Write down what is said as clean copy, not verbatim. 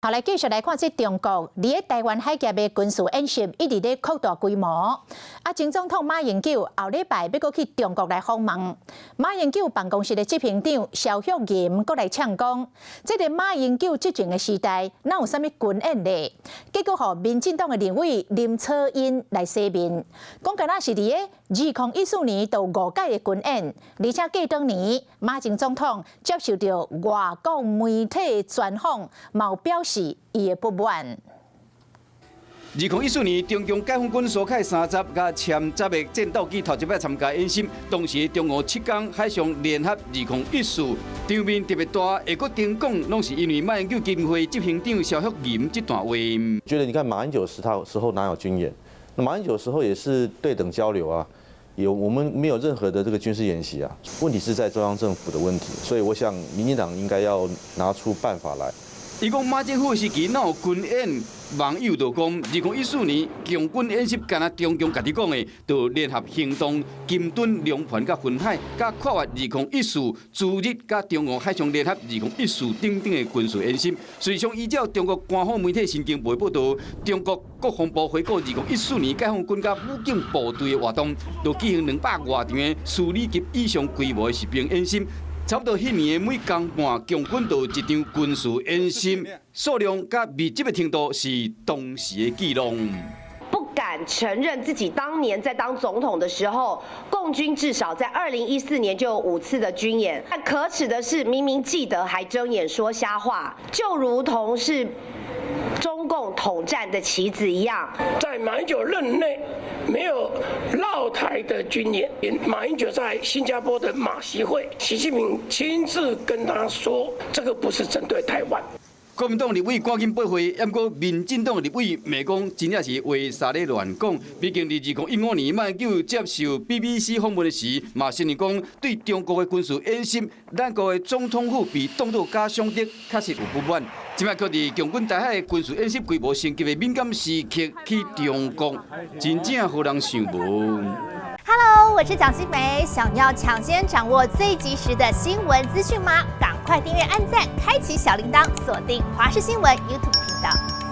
好，來繼續來看這中國佇咧臺灣海峽的軍事演習一直咧擴大規模。啊，前總統馬英九後禮拜欲閣去中國來訪問。馬英九辦公室的執行長蕭旭吟閣來嗆講，這個馬英九執政的時代，哪有啥物軍演咧？結果予民進黨的立委林楚茵來洗面，講敢若是佇咧2014年就有五屆的軍演，而且過當年馬前總統接受著外國媒體專訪，嘛有表示伊的不滿。2014年，中共解放軍蘇凱30佮殲十的戰鬥機頭一擺參加演習，當時中俄七港海上聯合2014，場面特別大，會閣停講，攏是因為馬英九基金會執行長蕭旭吟這段話。覺得你看馬英九時他時候哪有軍演？那馬英九時候也是對等交流啊，有我們沒有任何的這個軍事演習啊。問題是在中央政府的問題，所以我想民進黨應該要拿出辦法來。伊講馬政府時期哪有軍演？網友就講，2014年共軍演習，敢若中共家己講的，就聯合行動、金盾、龍盤佮芬海，佮跨越2014、朱日佮中俄海上聯合2014等等的軍事演習。實際上，依照中國官方媒體新京報報導，中國國防部回顧2014年解放軍佮武警部隊的活動，就舉行200外場的師旅級以上規模的實兵演習。差不多彼年的每工半，共軍就有一場軍事演習，數量佮密集的程度是當時的紀錄。不敢承認自己當年在當總統的時候，共軍至少在2014年就有五次的軍演。但可恥的是，明明記得還睜眼說瞎話，就如同是中共統戰的棋子一樣。在馬英九任內沒有繞台的軍演。馬英九在新加坡的馬習會，習近平親自跟他說，這個不是針對台灣。國民黨立委趕緊駁回，毋過民進黨立委罵講真正是話沙咧亂講。畢竟佇2015年馬英九接受 BBC 訪問的時，嘛承認講對中國的軍事演習，咱國的總統府被當作假想敵，確實有不滿。這擺閣佇共軍台海軍事演習規模升級的敏感時刻去中國，真正予人想無。 Hello，我是蔣新梅，想要搶先掌握最及時的新聞資訊嗎？趕快訂閱、按讚、開啟小鈴鐺，鎖定華視新聞 YouTube 頻道。